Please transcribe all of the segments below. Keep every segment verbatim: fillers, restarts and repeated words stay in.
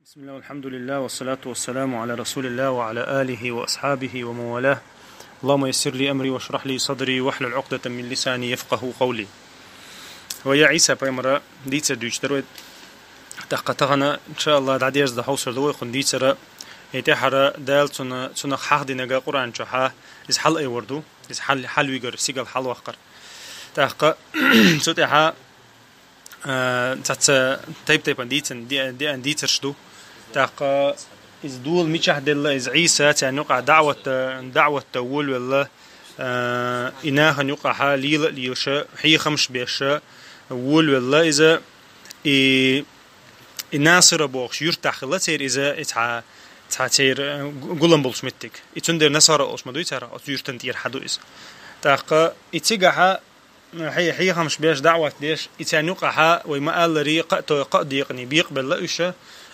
بسم الله والحمد لله والصلاة والسلام على رسول الله وعلى آله وأصحابه ومن والاه. اللهم يسر لي أمري واشرح لي صدري واحلل عقدة من لساني يفقه قولي. Вай Ӏийса пайхамара дийцар дуьйцуш дара вай. ТӀаккха тахана, иншааллахӀ, дӀадерзаде хьовсур ду вай цун дийцара. Э, тӀехьара Дала цунна, цунах хьахдинарг Къуръан чу хьа, иза хьалаайвар ду, иза хьал-, хьалвигар, сигала хьалваккхар. ТӀаккха цу тӀехьа, э, цхьацца тайп-тайпана дийцан, ди-, ди-, дийцарш ду. ТӀаккха иза дола мичахь делла, иза Ӏийса царна юкъахь даӀват, даӀват дан волавелла, э, и нахана юкъахьа лела а лелаш, хьехамаш беш волавелла иза, и, и Насира бохуш юьртахь хилла церан иза, и цхьа, цхьа церан, э, гу-, гулам болуш меттиг. И цундела Насара олуш ма дуй цара, оцу юьртана тӀера хьаду иза. ТӀаккха и цигахьа, хье-, хьехамаш беш, даӀват деш, и царна юкъахьа, вай ма-аллара, кхаа то-, кхаа декъане бекъабелла уьш,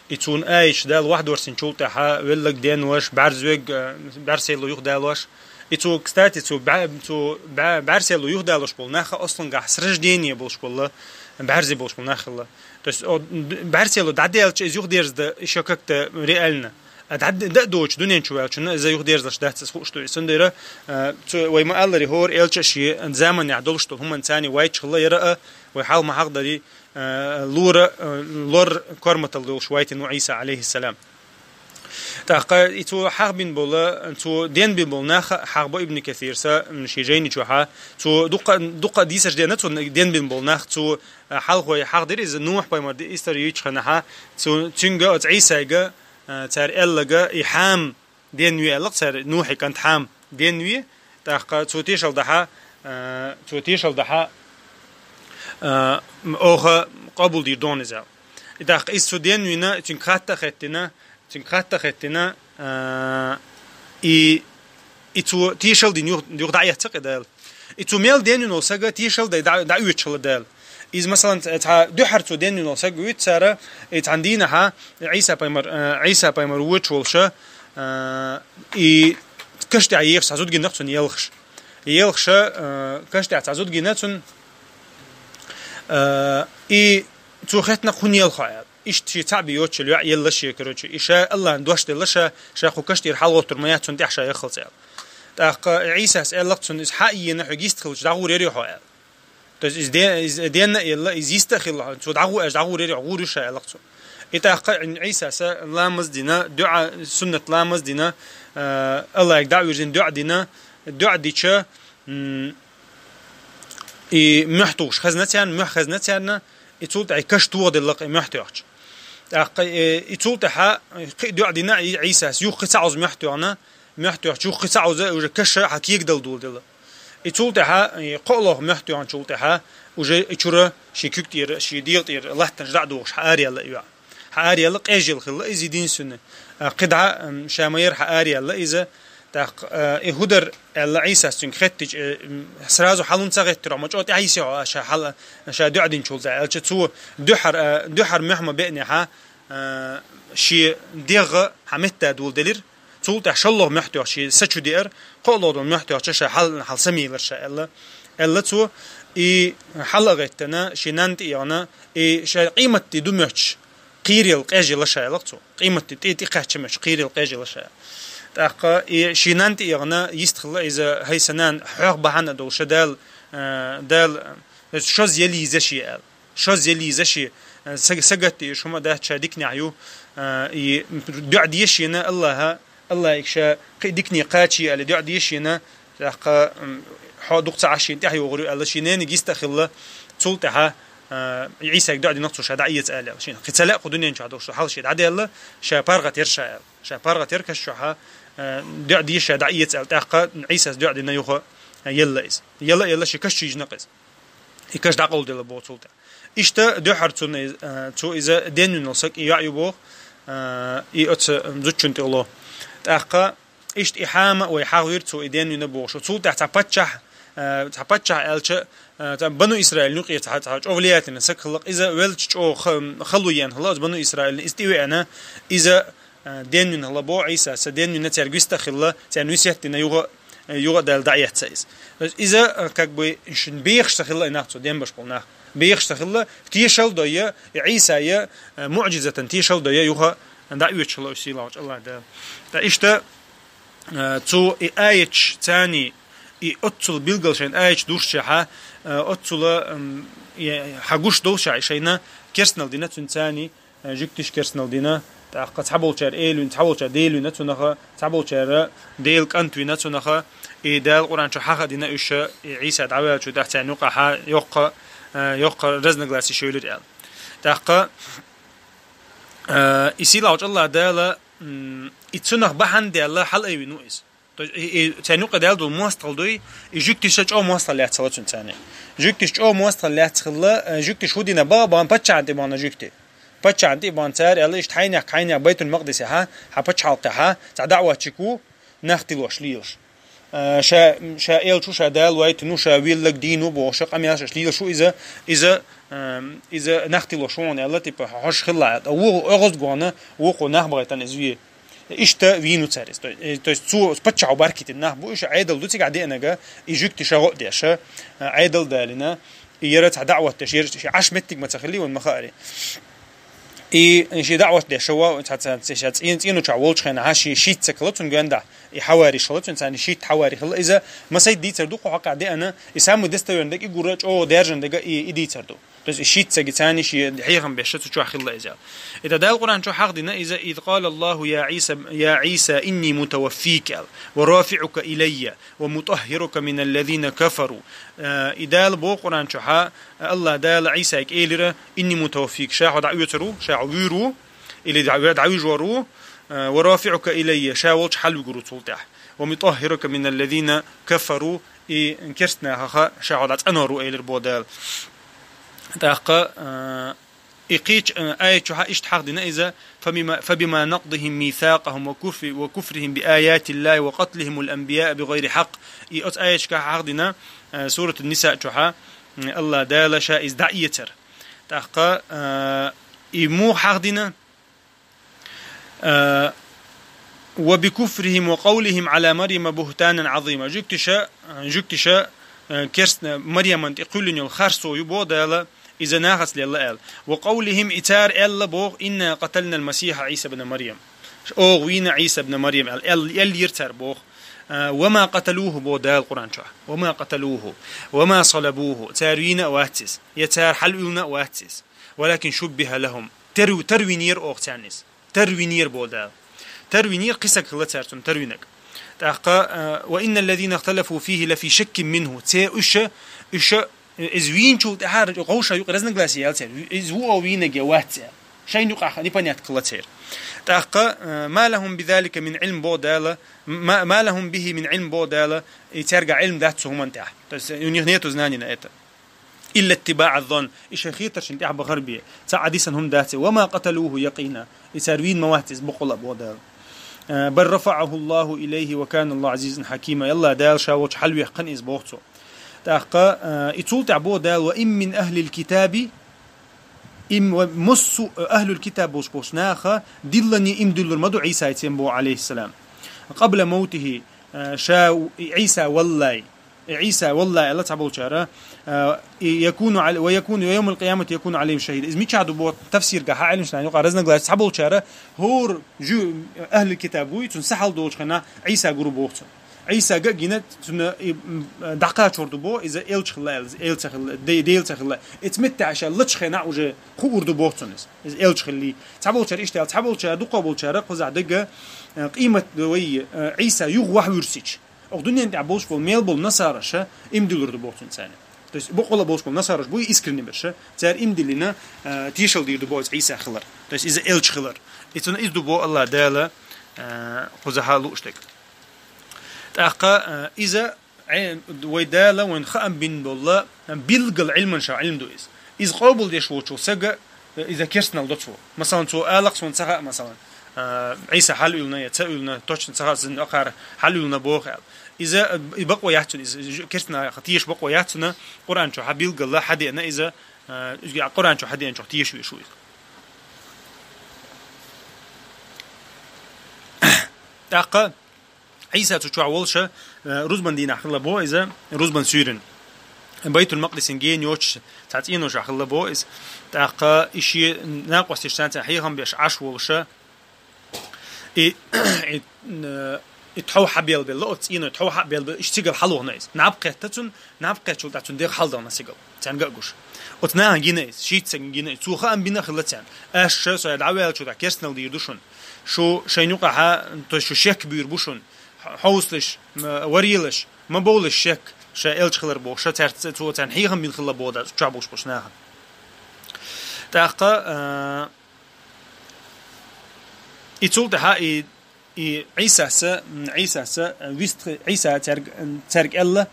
и цунна аяташ Дала вахьдорсинчул тӀаьхьа, веллаг денвеш, бӀаьрзоьг, э, бӀаьрсайло юхадалош. И цо, кстати, цо бӀа-, цо бӀа-, бӀаьрсайло юхадалош болу нах аслангахь с рождения болуш болу, бӀаьрзе болуш болу нах хилла. То есть, о, д-, бӀаьрсайло дӀадаьлча иза юхадерзаде, и шо как-то реально. А дӀа-, д-, д-, доцу дуьнен чу ваьллачунна иза юхадерзалаш дац, иза хууш ду иза. Цундела, э, цу вай ма-аллара, хӀора элча а шен заманехь долуш долу хӀуманца вайча хилла яра а, вай хьалха ма хьахдарий, э, лора, э, лор корматалла долуш вайтина ву Ӏийса, алейхиссалам. ТӀаккха и цо хьахбина болу, цо денбина болу нах а хьахбо Ибн Касирса, м, шен жайни чохьа, цо дуккха, дуккха дийцарш дена цо денбина болу нах, цо, э, хьалхой хьахдира иза, Нухь пайхамар ди-, история йийцучу хенахьа, цу-, цуьнга оцу Ӏийсайга, э, цара аьлларг, и Хьам денве аьлла-кх цара, Нухьи кӀант Хьам денве, тӀаккха цо тешал дахьа, э, цо тешал дахьа, э, оха къобалдийр ду хьуна иза. И тӀаккха иза цо денвина, цуьнга хатта а хеттина, цуьнга хатта а хеттина, э, и, и цо тешал дина юха, юха дӀаэцна-кх и Дала. И цо мел денвина волу саг тешал дай дӀа-, дӀаоьцуш хилла Дала. Иза, масалан, ц-, цхьа дуьххьара цо денвина волу саг вуьту цара, и цхьана дийнахьа Ӏийса пайхамар, э, Ӏийса пайхамар вочу волуша, э, и каш тӀехь ехаш цхьа зуда гина-кх цунна елхаш. Елхаша, э, каш тӀехь цхьа зуда гина цунна, э, и цо хеттина-кх хӀун елха аьлла. Иштта шен цхьаъ бен йоцучу лоьа елла шен, короче, и ша Аллахьан дош делла ша, ша кху каш тӀера хьалагӀоттур ма яц, цунна тӀехь ша яххалц аьлла. ТӀаккха Ӏийсас аьлла-кх цунна, иза хьа а йина, хьоьга йист хилча дӀагӀур яри хьо аьлла. То есть иза де-, иза денна а елла, иза йист а хилла хьо, цо дӀагӀу аьлча дӀагӀур яри хьо, гӀур ю ша аьлла-кх цо. И тӀаккха Ӏийсас ламаз дина, дуьӀа, суннат ламаз дина, э, Аллахьга дӀа а вирзина, дуьӀа дина, дуьӀа дича, м, и муьхь тухуш хезна царна, муьхь хезна царна, и цул тӀаьхьа каш тохаделла-кх и муьхь тоьхча. ТӀаккха, э, и цул тӀаьхьа кхин а дуьӀа дина Ӏийсас, юха кхин цхьа Ӏуза муьхь тоьхна, муьхь тоьхча юха кхин цхьа Ӏуза уже каша хьа кегадала доладелла. И цул тӀаьхьа, и кхоалгӀа муьхь тоьхначул тӀаьхьа уже и чура шен куьг тӀера, шен дегӀа тӀера латтанаш дӀа а дохуш хьа араяьлла и йоӀ. Хьа араяьлла, къежъелла хилла иза единственный. А, кхидӀа, м, ша ма яра хьа араяьлла иза. ТӀаккха, а, и хӀу дара аьлла Ӏийсас цуьнга хеттича, э, м, сразу хьалун ца гӀеттира хьо, ма чӀогӀа тӀаьхьа йисий хьо, а, ша хьала, ша дуьӀа динчул тӀаьхьа аьлча, цо дуьххьара, а, дуьххьара муьхь ма беънехьа, а, шен дегӀ хьа метта доладелира. Цул тӀаьхьа шоллагӀа муьхь тоьхча шен са чу деара, кхоалгӀа долу муьхь тоьхча ша хьал, хьал са мелара ша аьлла. Аьлла цо, и хьала а гӀеттина, шен нанна тӀе а яхана, и ша къематди ду моьттуш, кхерал къежъелла ша аьлла-кх цо. Къематди тӀе, тӀе кхаьчча моьттуш, кхерал къежъелла ша. ТӀаккха и шен нанна тӀе а яхана, йист хилла иза, хӀай сан нана, хьох бахьана а долуш Дала, э, Дала, э, шозза яла йийза шен аьлла. Шозза яла йийза шен, э, са-, сагатдеш хӀума дац, ша диканехь ю, э, и дуьӀа де шена Аллахьа, Аллахьига ша кхин а дикане кхачий аьлла дуьӀа де шена, тӀаккха, м, хьо дукха ца Ӏаш шена тӀаьхьа йогӀур ю аьлла, шен нене йист а хилла, цул тӀаьхьа, э, Ӏийсайга дуьӀа дина-кх цо ша дӀаэца аьлла. Шена кхин ца лаьа кху дуьнен чохь долуш хьал шен дӀадаьлла, ша паргӀат яра ша аьлла. Ша паргӀат яра каш чохьа, э, дуьӀа де ша дӀаэца аьлла. ТӀаккха Ӏийсас дуьӀа дина юха, э, елла иза. Елла а елла шен каш чу йижина-кх иза. И каш дӀакъовладелла боху цул тӀаьхьа. Иштта дуьххьара цунна из-, а, цо иза денвина волу саг и йоӀ ю боху, а, и оцу зудчунна тӀе ло. ТӀаккха иштта и Хьама а вай хьахвира цо и денвина бохуш. Цул тӀаьхьа цхьа паччахь, а, цхьа паччахь аьлча, а, цхьа Бану Исраил юкъе цхьа, цхьа чӀогӀа влиятельный саг хилла-кх. Иза велча чӀогӀа ха-, хало еана хилла оцу Бану Исраилна. Иза тӀевеана, иза, а, денвина хилла боху Ӏийсас, денвина цаьрга вист а хилла, царна весет дина юха, юха а даьлла дӀаэцна иза. Иза, а, как бы, шин бехаш ца хилла и нах цо денбеш болу нах. Бехаш ца хилла, тешал дойя, и Ӏийса я, а, муӀжизатан тешал дойя юха, дӀаоьцуш хилла уж сийлахьчу АллахӀ Дала. ТӀаккха иштта, э, цу и аяташ царний, и оццул билггал шайна аяташ дурччехьа, э, оццула, м, е-, хьагуш долуш шайна керстанал дина цуьнан царний, э, жуьгтиш керстанал дина, тӀаккха цхьаболчара эла вина, цхьаболчара Дела вина цунах, цхьаболчара Делан кӀант вина цунах, и Дала Къуръан чу хьаха а дина уьш, и Ӏийса дӀаваьллачул тӀаьхьа царна юкъахьа йоккха, э, йоккха разногласеш йолура аьлла. ТӀаккха, э, и сийлахьчу АллахӀ Дала, м, и цунах бахьана даьлла хьалаайвина ву иза. То есть, и, и царна юкъа даьлла долу мостагӀалла дуй, и жуьгтиша чӀогӀа мостагӀалла лаьцна хилла цуьнан царна. Жуьгтиша чӀогӀа мостагӀалла лаьцна хилла, э, жуьгтиша хӀун дина баха бахана паччахьна тӀе бахана жуьгти. Паччахьна тӀе бахана цара аьлла, иштта хьайнех, хьайнех Байтул-Макъдисехьа, хьан пачхьалкхехьа, цхьа даӀватчик ву, нах тилош лелаш. Э, ша, ша элча ву, ша Дала вайтина ву, ша веллаг дийна ву бохуш, къамел шаьш лелаш ву иза, иза, э, иза нах тилош ву хьуна аьлла, типа, хьожуш хилла. ТӀаккха ву, оьгӀаз гона, вукхо нах бахийтина иза ве. Иштта вийна ву цара иза. То, э, то есть цо паччахьо баркийтина нах бу, уьш Ӏедал ду цигахь деанарг, и жуьгтиша гӀо а деш, э, Ӏедал далийна, и яра цхьа даӀват деш, яра ши Ӏаш меттиг ма ца хилли вайна ма хаари. И ши даӀват деш, ва, цхьа, цхьа, цхьа, ша цӀен-, цӀеночохь волчу хенахьа ши шийтта ца хилла цуьнан гонахь, и хьавариш хилла цуьнан царна, шийтта хьавари хилла. Иза масайт дийцар ду, кху хьокъехь деана, и самый достоверный дерг и гура, чӀогӀа даьржина дерг и, и дийцар ду. То есть и шийтта цигахь царна ши хьехам беш цу чохь хилла иза. И тӀаккха Дала Къуръан чу хьаха дина иза: «إذ قال الله يا عيسى، يا عيسى إني متوفيك», аьлла, «ورافعك إلي ومطهرك من الذين كفروا». Э, и Дала боху Къуръан чохьа, АллахӀ Дала Ӏийсайга элира: «إني متوفيك», ша хьо дӀаоьцур ву, ша хьо вуьйр ву, или дӀа-, дӀавуьжор ву, э, «ورافعك إلي», ша волчу хьалвуьгур ву цул тӀаьхьа, «ومطهرك من الذين كفروا», и керстанахах ша хьо дӀацӀанор ву, элира боху Дала. ТӀаккха, э, и кхечу, э, аят чохьа иштта хьаха дина иза: «فبما، فبما نقضهم ميثاقهم وكف-، وكفرهم بآيات الله وقتلهم الأنبياء بغير حق». И оцу аяташка хьаха дина, э, Суратун-Ниса чохьа, м, АллахӀ Дала ша иза дӀаэцар. ТӀаккха, э, и муха хьаха дина? Э, «وبكفرهم وقولهم على مريم بهتانا عظيما». Жуьгтиша, жуьгтиша, э, керстна Марьяман тӀе кхоьллина йолу харцо ю боху Дала, иза нахаца лелла аьлла. «وقولهم», и цара аьлла боху: «إنا قتلنا المسيح عيسى ابن مريم». Оха вийна Ӏийса ибн Марьям аьлла, аьлла, аьллера цара боху. Э, «وما قتلوه», боху Дала Къуръан чохь. «وما قتلوه وما صلبوه». Цара вийна а вац иза. Я цара хьалауьллина а вац иза. «ولكن شبه لهم». Тар-, тарвинера оха царна иза. Тарвинера боху Дала. Тарвинера, кхин стаг хилла цара цунна тарвинарг. ТӀаккха, э, «وإن الذين اختلفوا فيه لفي شك منه». Церан уьш, уьш, э, иза вийначул тӀаьхьа гӀовша юкъа разногласие яьлла церан. Иза ву оха вийнарг я вац аьлла. Шайна юкъахь непонятно хилла церан. ТӀаккха, э, «ما لهم بذلك من علم», боху Дала, «ما، ما لهم به من علم», боху Дала, и цаьрга Ӏилма дац цу хӀуманна тӀехь. То есть у них нету знаний на это. «إلا اتباع الظن». И шайн хетаршна тӀехь бахар бен. Цхьа а дисина хӀума дац и. «وما قتلوه يقينا». И цара вийна ма вац иза бакъ а боху Дала. Э, «بل رفعه الله إليه وكان الله عزيزا حكيما». АллахӀ Дала ша волчу хьалваьккхина иза боху цо. ТӀаккха, э, и цул тӀаьхьа боху Дала: «وإن من أهل الكتاب». Им ва массо а, э, ахьлул китаб болуш болчу наха диллане иман диллур ма ду Ӏийсайца боху, Ӏалайхиссалам. «قبل موته», э, ша, и Ӏийса валлалц. Ӏийса валлалц аьлла цхьаболчара, а, и «يكون علي-، ويكون يوم القيامة يكون عليهم شهيدا». Иза мичахь ду боху тафсиргахь Ӏилманчийн юкъа разногласие, цхьаболчара хӀора жу-, ахьлул китаб вуй, цунна са хьал долчу хенахь Ӏийса гур ву боху цунна. Ӏийса гина цунна и, м, дӀакхачор ду боху, иза элча хилла аьлла, иза элча хилла, де-, Дела ца хилла. Эца меттехь ша лачу хенахь уже хуур ду боху цунна иза. Иза элча хилли. Цхьаболчара иштта аьлла, цхьаболчара, дукхахболчара кхузахь дага, а, къемат вай, а, Ӏийса юха вахьа вуьрсича. Оха дуьнен тӀехь болуш болу мел болу насараша иман диллур ду боху цунна царна. То есть бакъволу болуш болу насараш буй искренне берша, цара иман диллина, а, тешал дийр ду боху иза Ӏийса хилар. То есть иза элча хилар. И цунна иза ду боху АллахӀ Дала, а, кхузахьа лууш дерг. ТӀаккха, а, иза, э, вай Дала вайна хаам бина болла, билггал Ӏилманша Ӏилма ду иза. Иза къобалдеш волчу сага, иза керстанал до цо. Масалан, цо алакх суна ца хаьа, масалан, а, Ӏийса хьалауьллина я ца уьллина, точно ца хаьа, цуьнан акхар хьалауьллина боху аьлла. Иза, и бакъо яц цунна, иза, иза керстанаха теша бакъо яц цунна, Къуръан чу хьан билггала хьан деана иза, а, иза Къуръан чу хьан деанчух теша веш ву иза. ТӀаккха, Ӏийса цу чохь волуша, э, рузбан дийнахь хилла бо иза, рузбан суьйрин. Байтул-Макъдисин гена йоцуш, цхьа цӀеношахь хилла бо иза. ТӀаккха и шен накъосташ царна хьехам беш Ӏаш волуша, И, и, н-, и тхьов хьабелбелла, оцу цӀеной тхьов хьабелбелла, иштта цигал хьалохна иза. Наб кхетта цун, наб кхетчул тӀаьхьа цун дегӀ хьалдална цигал. Царна гуш. Оцу нахан гина иза, шийтта сагана гина иза. Цо хаам бина хилла царна. Аша ша со дӀаваьллачул тӀаьхьа керстанал дийр ду шуна. Шу шайн юкъахьа, то есть шу шек буьйр бу шуна. Хьовсалаш, м-, варелаш, ма бовлаш шек, ша элча хилар бохуш, ша цаьрца, цо царна хьехам бина хилла боху дас, чохь буш-буш нахана. ТӀаккха, а, и цул тӀаьхьа и, и Ӏийсаса, м, Ӏийсаса, а, вист-, Ӏийса цаьрга, цаьрга аьлла,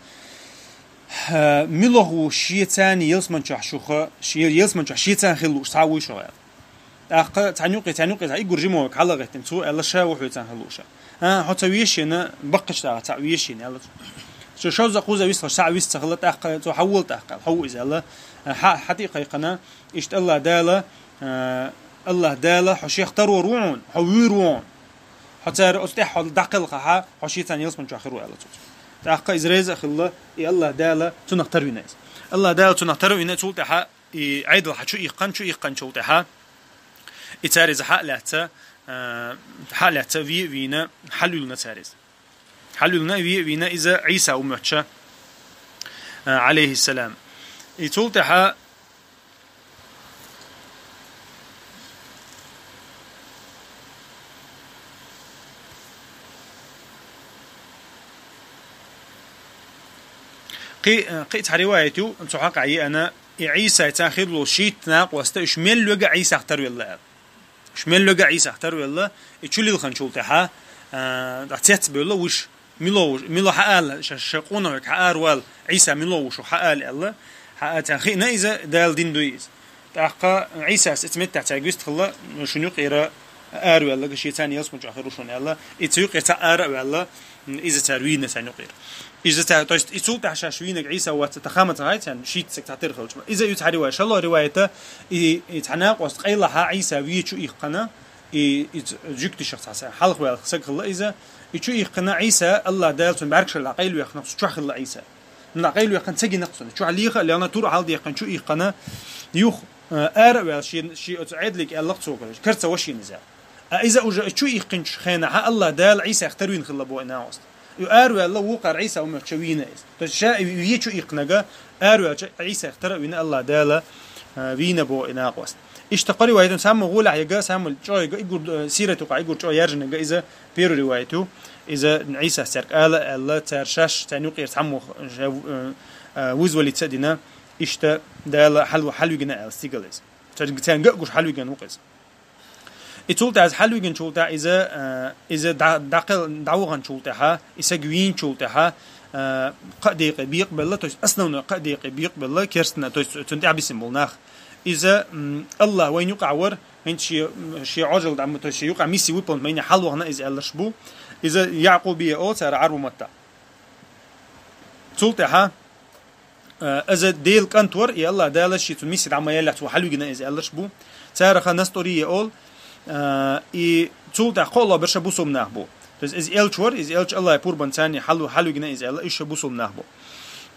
а, мила ву шеца ялсман чохь шуха, ши-, ялсман чохь шеца хила лууш цхьа вуй шуха аьлла. ТӀаккха цхьана юкъе, цхьана юкъе цхьа иггур жима ву кхалла гӀеттина, цо аьлла, ша ву хьоьцан хила лууша. А, хьо ца вешина, баккхачу дагӀа цхьа вешина аьлла цо. Ша шовзткъа кхуза висхаш, цхьа вист ца хилла, тӀаккха цо хьо вула тӀаккха аьлла, хьо ву иза аьлла. А, хьа, хьа тӀе кхайкхина, иштта Аллах Дала, а, Аллах Дала хьо шех таро ву хьуна, хьо вуьйр ву хьуна. Хьо цара оцу тӀехь хьо дӀакхелхахьа, хьо шеца ялсман чохь хир ву аьлла цо. ТӀаккха иза реза а хилла, и Аллах Дала цунах тарвина иза. Аллах Дала цунах тарвина, цул тӀаьхьа и Ӏедал хьа чу иккхана, чу иккханчул тӀаьхьа, и цара иза хьа а лаьцна, а, хьа а лаьцна, ве а вийна, хьалуьллина цара иза. Хьалуьллина, ве а вийна, иза Ӏийса ву моьттуш, а, Ӏалайхиссалам. И цул тӀаьхьа кхи-, кхин а цхьа риваят ю, цу хьокъехь еана, и Ӏийсаца хир долуш шийтта накъост, уьш мел верг а Ӏийсах тарвелла аьлла. Уьш мел верг а Ӏийсах тарвелла, и чу лилханчул тӀаьхьа, а, дӀа цец а бевлла, уьш мила ву, мила хьаала, ша, ша къонах верг хьаара вала, Ӏийса мила ву шух хьаала аьлла, хьа-, царна хиъна иза, Дала дина дуй иза. ТӀаккха Ӏийсас оцу меттехь цаьрга вистхилла, шуна юкъера араваьлларг шеца ялсман чохь хир ву шуна аьлла, и цу юкъера цхьаъ ара а ваьлла, иза цара вийна царна юкъера. Иза цара, то есть, и цул тӀаьхьа шаьш вийнарг Ӏийса вац, тхан ма ца хаьа царна, шийтта саг цхьатера хилча. Иза оцу хьа риваят, шолгӀа риваят, и, и цхьа накъост къайлахьа Ӏийса ве чу иккхина, и, и цу жуьгташах цхьа са, хьалха ваьлла саг хилла иза, и чу иккхина Ӏийса, Аллах Дала цунна бӀаьргашалла къайлавехна, цу чохь хилла Ӏийса. Нах къайлавехна ца гина-кх цунна. Чохь леха а лелна, тур а хьалдаьккхина, чу иккхина, юха, а, ара а ваьлла, шен, шен оцу Ӏедале аьлла-кх цо, кара ца вашийна иза. А иза уже чу иккхинчу хенахьа Аллах Дала Ӏийсах тарвина хилла боху и накъост. И араваьлла вукхара Ӏийса уммат чу вийна иза. То есть ша и ве чу иккхинарг араваьлча Ӏийсах тара а вина Аллах Дала, а, вийна боху и накъост. Иштта кхо риваят ю, самма гӀолехь ерг, самма чӀогӀа ерг, иггур, э, сират юкъахь иггур чӀогӀа яьржинарг иза первый риваят ю. Иза Ӏийсас цаьрга ала аьлла, цара шаьш, царна юкъера цхьаммо, э, э, вызволить ца а дина, иштта Дала хьал-, хьалвигина аьлла стигала иза. Цаьрга, цаьрга а гуш хьалвигина ву-кх иза. И цул тӀаьхьа иза хьалвигинчул тӀаьхьа иза, э, иза дӀа-, дӀакхел-, дӀаваханчул тӀаьхьа, и саг вийначул тӀаьхьа, э, кхаа декъе бекъабелла, то есть основной кхаа декъе бекъабелла керстна, то есть цунна тӀаьхьа бисина болу нах. Иза, м, Аллах вайна юкъахь вара, хӀинца шен, шен Ӏожалла дӀа, то есть шен юкъахь миссия выполнить майна хьалвахана иза аьлларш бу. Иза Якъубе олу цара Ӏарбу маттахь. Цул тӀаьхьа, э, иза Делан кӀант вара, и Аллах Дала шен цу миссия дӀа ма яьллехь, цо хьалвигина иза аьлларш бу. Царах Настурия олу, э, и цул тӀаьхьа кхоалгӀа берш бусалба нах бу. То есть иза элча вара, иза элча Аллахьан пурбанца царна хьал-, хьалвигина иза аьлла, уьш бусалба нах бу.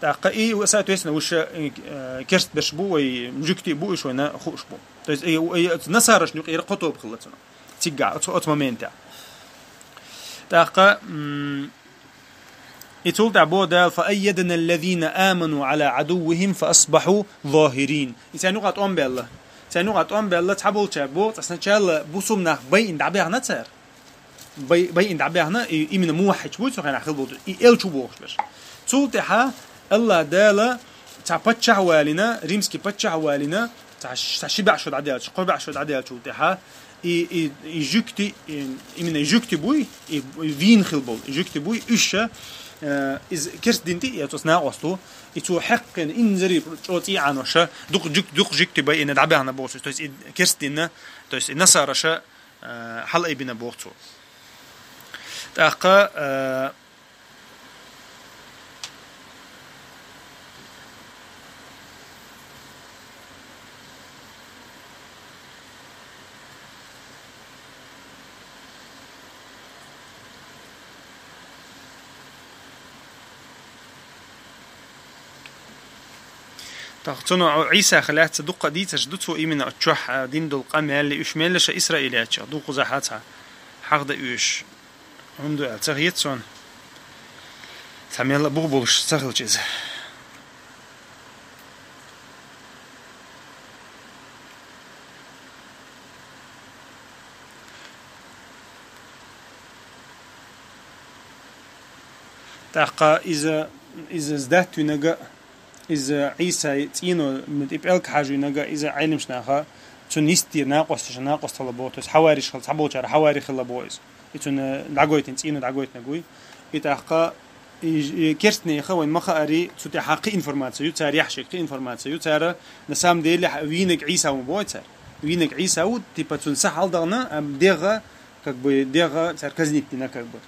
ТӀаккха и, соответственно, уьш, э, керст берш бу, вай мужикти бу, уьш вайна хууш бу. То есть и, и, и насарашна юкъера кхо тоба хилла цунах. Цигахь, оцу, оцу моментехь. ТӀаккха, м, и цул тӀаьхьа боху Дала: «فأيدنا الذين آمنوا على عدوهم فأصبحوا ظاهرين». И царна юкъа тӀом баьлла. Царна юкъа тӀом баьлла, цхьаболчара боху, цкъа сначала бусалба нах байина дӀабаьхна цара. Бай-, байина дӀабаьхна, и, именно муваххьидаш буй цу хенахь хилла болу, и элча ву бохуш берш. Цул тӀаьхьа Аллах Дала цхьа паччахь а валийна, римский паччахь а валийна, цхьа ш-, цхьа ши бӀе шо дӀадаьлча, кхо бӀе шо дӀадаьллачул тӀаьхьа, и, и, и жуьгти, и, именно и жуьгти буй, и, и вийна хилла болу, и жуьгти буй, уьш, э, иза керст дин тӀе а эцо накъост ву, и цо хьекхина инзаре чӀогӀа цӀий Ӏанош, дукха жуьг-, дукха жуьгти байина дӀабаьхна бохуш, то есть и керст динна, то есть и насараша, э, хьалаайбина боху цо. ТӀаккха, э, ТӀаккха цунах Ӏийсах лаьцна дуккха а дийцарш ду цо, именно оцу чохь, а, дина долу къамел, уьш мелла ша Исраилехь чохь ду кхузахь а цхьа. Хьагда уьш. ХӀунда аьлла ца хета сона. Цхьа мел бух болуш ца хилча иза. ТӀаккха иза, иза сдат винага, иза Ӏийсай цӀийно тӀе пӀелг хьажа винага, иза Ӏелимаш наха, цунна йистера накъосташа накъост хила бо, то есть хьавариш хила, цхьаболчара хьавари хила бо иза. И цунна дӀагойтина, цӀийно дӀагойтинаг вуй. И тӀаккха и, и керстанеха вайн ма хаари, цу тӀехьа кхы информация ю, цара яхьши кхы информация ю, цара на самом деле хьа-, вийнаг Ӏийса ву бой цара. Вийнаг Ӏийса ву, типа цунна са хьалдагӀна, ам дегӀа, как бы, дегӀа цара казнить дина, как бы.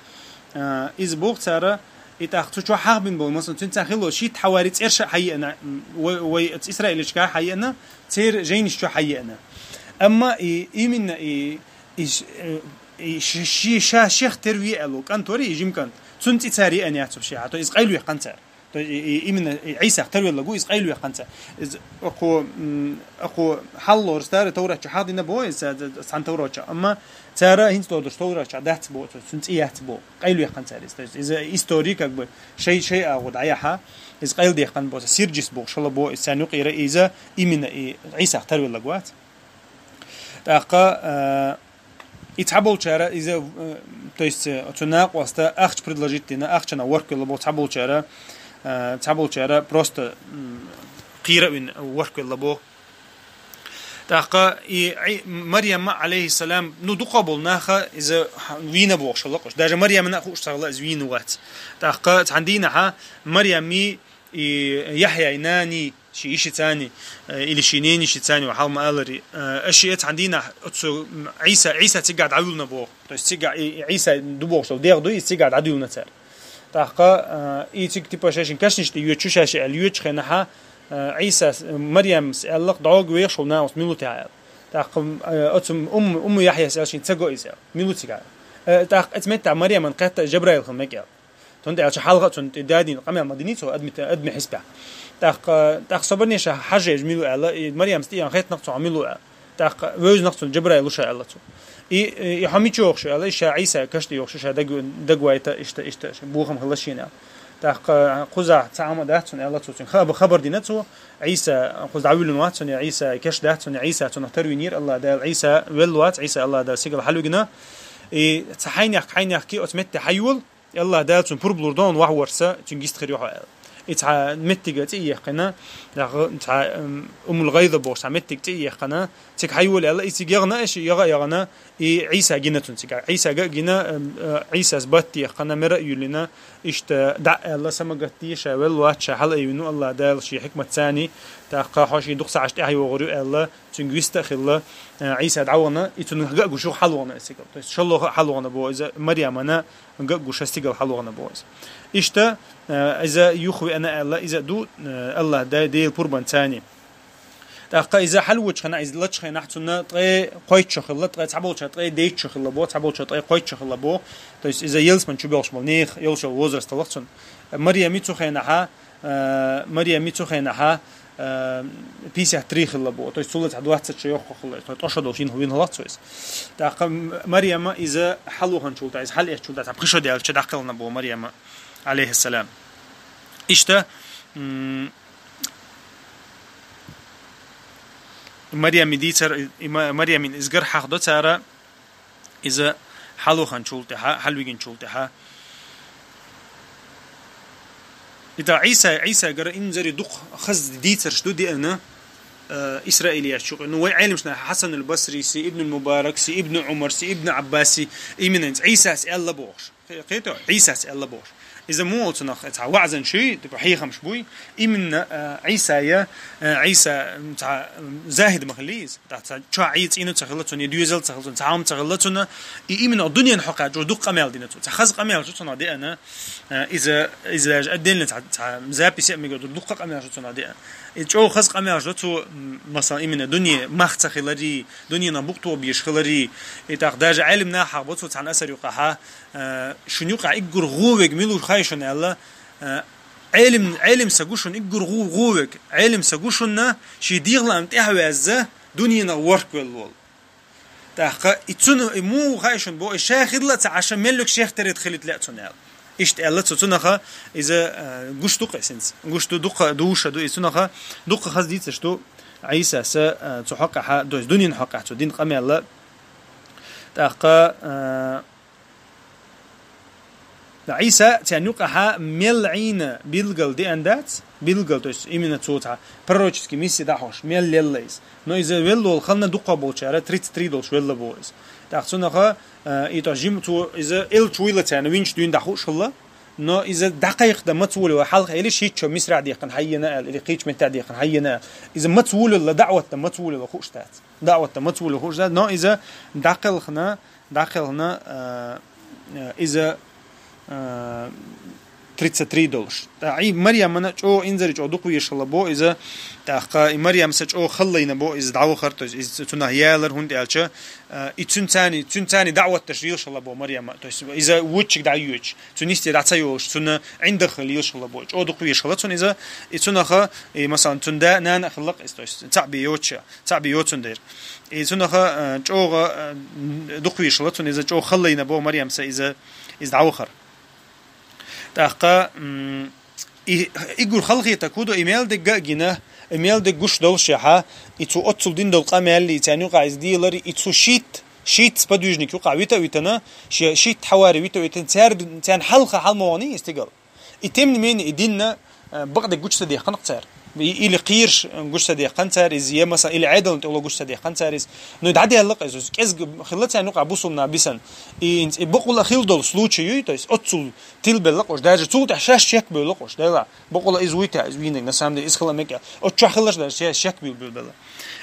А, иза боху цара, и тӀаккха цу чохь хьахбина болу, масалан, цуьнца хилла шийтта хьавари цӀерша а хьаеана, м, вай, вай Исраилчка хьаеана, церан жайнаш чохь хьаеана. Амма и, именно и, и ш-, э, и ш-, ши-, ша-, шех тера ве аьлла, кӀант вари, и жима кӀант. Цунна цӀе цара еана яц вообще, а то иза къайлавехкан цара. То есть, и, и именно и Ӏийсах тарвеллаг ву, иза къайлавехкан цара. Иза окхо, м, окхо хьаллораш цара Товрат чу хьахдина бо, иза ца-, ца-, цхьана Товрат чу. Амма цара хӀинца додуш Товрат чу дац бо, то есть цунна цӀе яц бо. Къайлавехкан цара иза. То есть иза истори, как бы, шай, шай агӀо дӀаяхьа, иза къайладехкан бо, сирджис бо, шала бо, иза царна юкъера, иза именно и Ӏийсах тарвеллаг вац. ТӀаккха, а, и цхьаболчара иза, э, то есть, э, оцу накъоста ахча предложить дина, ахчана ворхквелла бо цхьаболчара, э, цхьаболчара просто, м, кхийра а вина ворхквелла бо. ТӀаккха и Ӏи-, Марьяма, алейхиссалам, ну, дукха болу наха иза х-, вийна бохуш лакъуш. Даже Марьямана а хууш ца хилла иза вийна вац. ТӀаккха цхьана дийнахьа Марьями и Яхьяй нани, ши ишицани, э, или ши ненишицани ва хьалма алари, э, аша и цхьана дийнахь оцу, м, Ӏийса, Ӏийса цигахь дӀавуьллина боху. То есть цигахь и, и Ӏийса ду бохуш долу дегӀ ду, иза цигахь дӀадуьллина цара. ТӀаккха, э, и цига типа шайшин кашнаш тӀе йоьдуш, ша ши аьлла йоьдуш хенахьа, э, Ӏийсас, э, Марьямс аьлла, дӀогу вехаш волу накъост мила ву техьа аьлла. ТӀаккха, э, оцу Умму, Умму Яхьяс аьлла шен ца го иза аьлла. Мила ву цигахь? Э, тӀаккха эца метта Марьяман кхетта Жабраил хила мега аьлла. Цундела аьлча хьалха а цунна тӀе дадийна къамел ма динийца, хьо адми, адми хьисапехь. ТӀаккха, тӀаккха собарнеша хьажа ежа мила ву аьлла, и Марьямс тӀе ян хеттинарг цунна мила ву аьлла. ТӀаккха вевзинарг цунна Жабраил ву ша аьлла цо. И, и, и хьо мича йохуш ю аьлла, и ша Ӏийса каш тӀе йохуш ю, ша даг-, дагвайта, иштта, иштта, бохам хилла шена аьлла. ТӀаккха кхузахь цхьа Ӏама дац цунна аьлла цо цуьнга. Хаба-, хабар дина цо, Ӏийса кхуза дӀавуьллина вац цунна, я Ӏийса каш дац цунна, Ӏийса цунах тарвийнера, Алла Дала Ӏийса велла вац, Ӏийса Алла Дала сигала хьалвигна. И цхьа хьайнехк, хьайнехки оцу метте хьайвола, Алла Дала цунна пурба лур ду, вахь ворса, цуьнга йист хир ю хьо аьлла. И цхьа меттига цӀе а яьккхина, даха цхьа, м, Умул Гайда бохуш цхьа меттиг цӀе а яьккхина, цига хьайвола аьлла, и цига ягӀна, аша ягӀа а ягӀна, и Ӏийса гина цунна цига. Ӏийсага а гина, м, э, Ӏийсас батта яьккхина, мера а юьллина, иштта дӀа а аьлла, самагатте ша велла вац, ша хьала а вину, Алла Дала шен хьикмат цани, тӀаккха хьо шен дукха сахьаш тӀаьхьайогӀур ю аьлла, цуьнга вист а хилла, э, Ӏийса дӀавахана, и цунна ган а гуш ю хьалвахана и цига. То есть шалло а хьалвахана бо иза, Марьямана ган а гуш стигала хьалвахана бо иза. Иштта, э, иза юхавеана аьлла, иза а ду, э, Аллах Дала Делан пурбанца цани. ТӀаккха иза хьалвочу хенахь, иза лачу хенахь цунна ткъе кхойтта шо хилла, ткъе цхьаболча ткъе дейтта шо хилла бо, цхьаболча ткъе кхойтта шо хилла бо. То есть иза ялсамани чу боьлхуш болу нехан йолчу возраст хилла цунна. Марьями цу хенахьа, э, Марьями цу хенахьа, э, пятьдесят три хилла бо. То есть цул цхьа двадцать шо йоккха хилла. То есть тӀо шо долуш йина, вина хилла цо иза. ТӀаккха Марьяма иза хьалваханчул тӀаьхьа, иза хьалаэцчул тӀаьхьа, цхьа пхи шо даьлча дӀакхелхина бо Марьяма, алейхиссалам. Иштта, м, Марьями дийцар, и Ма-, Марьямин иза гар хьахдо цара, иза хьалваханчул тӀаьхьа, хьалвигинчул тӀаьхьа. Ита Ӏийса, Ӏийса гара инзаре дукха хаза дийцарш ду деана, э, исраилияш чу. Ну, вай Ӏелимшна Хьасанул Басриси, Ибнул Мубаракси, Ибну Умарси, Ибну Аббаси, именно Ӏийсас аьлла бохуш. Кхе-, кхето, Ӏийсас аьлла бохуш. Иза муха цунах цхьа ваӀзан шуй, типа хьехамаш буй. Именно, э, Ӏийсая, э, Ӏийса, м, цхьа, м, захид ма хилли иза. Цхьа чохь Ӏийса цӀийна ца хилла цунна, я доьзал ца хилла цунна, цхьа хӀума ца хилла цунна. И именно дунен хьокхаьчча дукха къамел дина цо. Цхьа хаза къамел шу цунах деана, э, иза, иза даже отдельно цхьа, цхьа запись а мегар ду, дукха къамел шу цунах деана. И чӀогӀа хаза къамел шу цо, м, масалан, именно дуне мах ца хилари, дуненах букъ тоба еш хилари. И тӀаккха даже Ӏелим нахах бо цо цхьана асар юкъахьа, э, шун юкъахь иггур гӀу вег мила ву хай шуна аьлла, э, Ӏелим, Ӏелим са гу шуна иггур гӀу, гӀу вег. Ӏелим са гу шуна ши дегӀлаам тӀаьхьавязза дуненах ворхквелла волу. ТӀаккха и цунна, и муха хаьа шуна бо, и ша хилла а ца Ӏаш, меллиг шех терет хилит лаьа цунна аьлла. Иштта аьлла цо цунах, иза, э, гуш ду-кх эсинца. Гуш ду, дукха душа ду, и цунах, дукха хаза дийцаш ду, Ӏийсас, э, цу хьокъехьа, то есть дунен хьокъехьа цо дина къамаьл. ТӀаккха, э, Ӏийса царна юкъахьа мел Ӏийна билгал деана дац, билгал, то есть именно цо цхьа пророческий миссия дӀахьош, мел лелла иза. Но иза велла волу ханна дукха болчара, тридцать три долуш велла бо иза. ТӀаккха цунаха, э, и то жим цо иза элча вуйла царна, винчу дуьйна дӀахууш хилла, но иза дӀакхайкхадан маца волавелла хьалха, или шийтта шо Мисрахь дехкан хьайена аьлла, или кхечу меттехь дехкан хьайена аьлла. Иза маца волавелла, даӀватдан маца волавелла хууш дац. ДаӀватдан маца волавелла хууш дац, но иза дӀакхелхна, дӀакхелхна, э, э, иза, э, тридцать три долуш. ТӀаккха и Марьямана чӀогӀа инзаре чӀогӀа дукха везаш хилла бо иза, тӀаккха и Марьям са чӀогӀа халлайна бо иза дӀавахар, то есть иза цунах ялар, хӀунда аьлча, э, и цуьнан царна, цуьнан царна даӀват деш лелаш хилла бо Марьяма, то есть иза вуччиг дӀайоьдуш, цуьнан йисте дӀа ца йолуш, цунна ӀиндагӀа хила лелаш хилла бо, чӀогӀа дукха везаш хилла цунна иза, и цунаха, и, масалан, цуьнан да, нана а хилла-кх иза, то есть цхьаъ бен йоцуш, цхьаъ бен йоцун дера. И цунаха, э, чӀогӀа, э, дукха везаш хилла цунна иза, чӀогӀа халлайна бо Марьям са иза, иза дӀавахар. ТӀаккха, м, и, и гур халахетарг хӀун ду, и мел дерг а гина, и мел дерг гуш долушехьа, и цо оццул дина долу къамел, и царна юкъахь иза делар, и цу шийтта, шийтта сподвижник юкъахь вита а витана, шен шийтта хьавари вита а витана, цаьрга, царна хьалха хьал ма вахана иза стигала. И тем не менее, и динна, э, бакъдерг гучу ца дехкана-кх цара. И, или кхераш, э, гучу ца дехкана цара иза, я, масалан, или Ӏедална тӀе ло гучу ца дехкана цара иза. Но и дӀадаьлла-кх иза, кӀезга хилла царна юкъахь бусулба нах бисана. И, и бакъволу а хилла долу случай ю, то есть оццул тилбелла-кх уьш, даже цул тӀаьхьа шаьш чекбевлла-кх уьш, дела, бакъволу а иза вуй те, иза вийнарг, на самом деле, иза хила мега. Оцу чохь хиларш даже шаьш чекбевлла.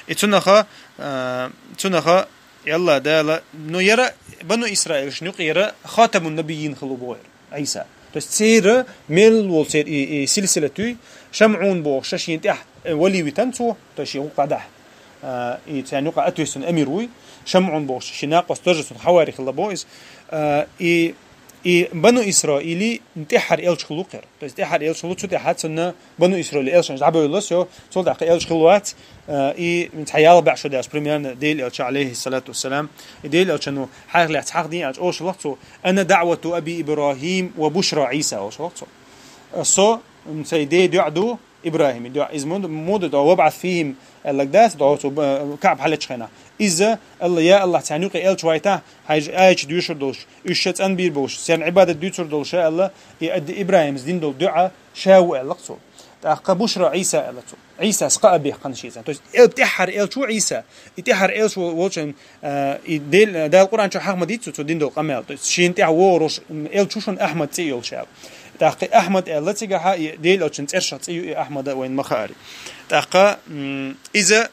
И цунаха, э, цунаха, и Аллах Дала, ну, яра Бану Исраилшна юкъера хатамун набиййин хилла бохура Ӏийса. То есть церан мел волу церан и, и силсилат юй, ШамӀун бохуш шен тӀехь, э, вали витан цо, то есть шен гӀуллакх дӀадахьа. А, и царна юкъа ответственный амир вуй, ШамӀун бохуш шен накъост тоже цунна хьавари хилла бо иза. А, и, и Бану Исраили тӀаьххьара элча хилла кхера. То есть тӀаьххьара элча хилла, цу тӀаьхьа цунна Бану Исраил элчанаш дӀабевлла, всё, цул тӀаьхьа элча хилла вац, э, и цхьа ялх бӀе шо даьлча, примерно, Делан элча, алейхи салату вассалам, и Делан элча, ну, хьайх лаьцна хьахдин аьлча, олуш хилла-кх цо, «Ана даӀвату аби Ибрахим ва бушра Ӏийса», олуш хилла-кх цо. Э, со, м, сайн ден доӀа ду, ИбрахӀима доӀа. Иза муд-, муд-, до, «Вабъас фихим», аьлларг дац, до, цо, э, КаӀба хьалечу хенахь. Иза, Алла, я Аллах, царна юкъе элча вайтахь, хьайша аьллачу доьшур долуш, уьш ша цӀанбийр болуш, царна Ӏибадат дуьйцур долуш, ша аьлла, и Ад-, ИбрахӀимас дина долу доӀа ша ву аьлла-кх цо. ТӀаккха бушра Ӏийса аьлла цо. Ӏийсас кхаъ бехкана шен цӀа. То есть, эл-, тӀаьххьара элча ву Ӏийса. И тӀаьххьара элча вол-, волчун, а, и Дел-, Дала Къуръан чохь хьаха ма дийцу цо дина долу къамел. То есть, шена тӀаьхьа вогӀур волуш, м, элча ву шуна Ахьмад цӀе йолуш аьлла. ТӀаккха и Ахьмад аьлла цигахьа, и Делан элчан цӀершах цӀе ю и Ахьмада вайна ма хаара. ТӀаккха, м, иза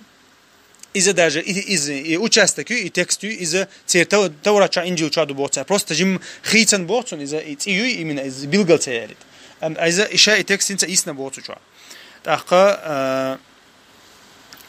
Иза даже и, иза и участок ю, и текст ю, иза церан Тав-, Таврат чохь, Инжил чохь ду боху цара. Просто жим хийцан боху цунна, иза и цӀе ю, именно иза билгал ца ярит. Ам, иза и ша и текст хӀинца йисна боху цу чохь. ТӀаккха, а,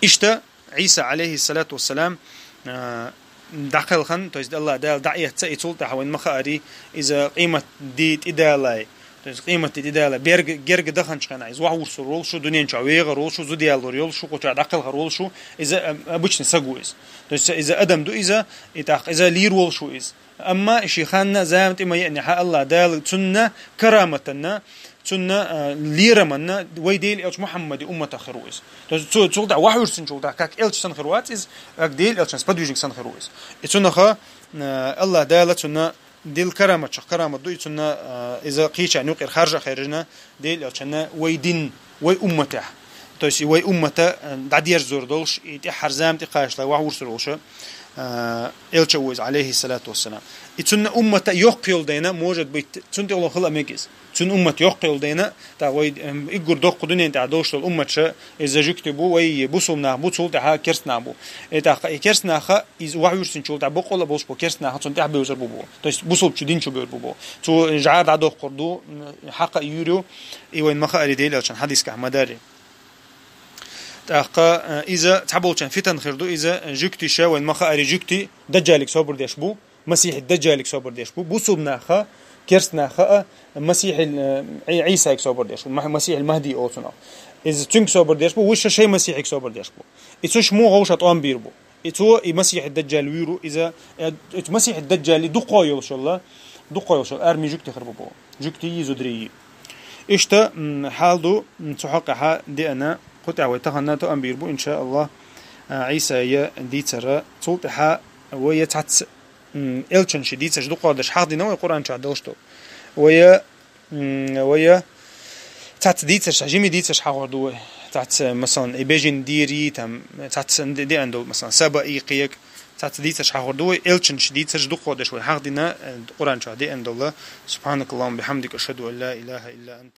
иштта Ӏийса, алейхиссалату вассалам, а, дӀакхелхан, то есть Аллах Дала дӀаэцна, и цул тӀаьхьа вайн ма хаари, иза къемат ди тӀедалай. То есть къематде тӀедала, берг-, герга даханчу хенахь, иза вахь вурсур волуш ву, дуьнен чохь вегӀар волуш ву, зуда яллур йолуш ву, кху чохь дӀакхелхар волуш ву, иза, а, обычный саг ву иза. То есть иза адам ду иза, и тӀаккха иза лийр волуш ву иза. Амма ши ханна зама тӀе ма еанехьа, Аллах Дала цунна караматанна, цунна, а, лераманна вай Дела элча Мухьаммади умматах хир ву иза. То есть цу-, цул тӀаьхьа вахь вуьрсинчул тӀаьхьа, как элча сан хир вац иза, как Дела элчан сподвижник сан хир ву иза. И цунаха, а, Аллах Дала цунна дил караматчах карамат ду, и цунна, а, иза кхечарна юкъера харжа а хержина, Дела элчанна вай дин, вай умматехь. То есть и вай уммата, а, дӀадерзор долуш, и тӀаьххьара зама тӀе кхачале вахь вурсур волуш, а, элча ву иза, алейхиссалату вассалам. И цунна уммата йоккха йолу дайна, может быть, цунна тӀехула хила а мега иза. Цунна уммат йоккха йолу дайна, тӀаккха вай, эм, иггур доккха дуьнен тӀехь долуш долу умматша, иза жуьгти бу, вай бусулба нах бу, цул тӀаьхьа керст нах бу. И тӀаккха и керст наха, иза вахь вуьрсинчул тӀаьхьа бакъволу а болуш бу керст наха, цунна тӀаьхьа бевзар бу бу. То есть бусулбачу дин чу бевр бу бу. Цу жӀар дӀадоккхур ду, м, хьакха а юьйр ю, и вайн ма хаари Дела элчан хьадискахь ма дарри. ТӀаккха, э, иза цхьаболчан фитан хир ду, иза жуьгтиша вайн ма хаари жуьгти даджалиг собар деш бу. Масихьи даджалиг собар деш бу. Бусулба наха, керст наха а, Масихьил, э, Ӏи-, Ӏийсайг собар деш бу. Ма-, Масихьил Махди олу цунах. Иза цуьнга собар деш бу, вуьш шай Масихьиг собар деш бу. И цуьш муха вовша тӀом бийр бу. И цо, и Масихь Даджал вуьйр ву, иза, э, и Масихь Даджали дукха йолуш йолу, дукха йолуш йолу арми жуьгтий хир бу боху. Жуьгтий, зударий. Иштта, м, хьал ду, м, цу хьокъехьа деана, кху тӀехь вай тахана тоам бийр бу, иншааллахӀ, а, Ӏийсай дийцар. Цул тӀаьхьа вай цхьацца, м, элчанаш дийцарш дукха деш хьахдина вай Къуръан чохь долуш долу. Вай, м, вай цхьацца дийцарш, жима дийцарш хьахор ду вай. Цхьацца, масалан, и бежан дийр, там, цхьацца де-, деана долу, масалан, Сабаи кхек, цхьацца дийцарш хьахор ду вай, элчанаш дийцарш дукха деш вай хьахдина, э, Къуръан чохь деана долу. سبحانك اللهم وبحمدك، أشهد أن لا إله إلا أنت.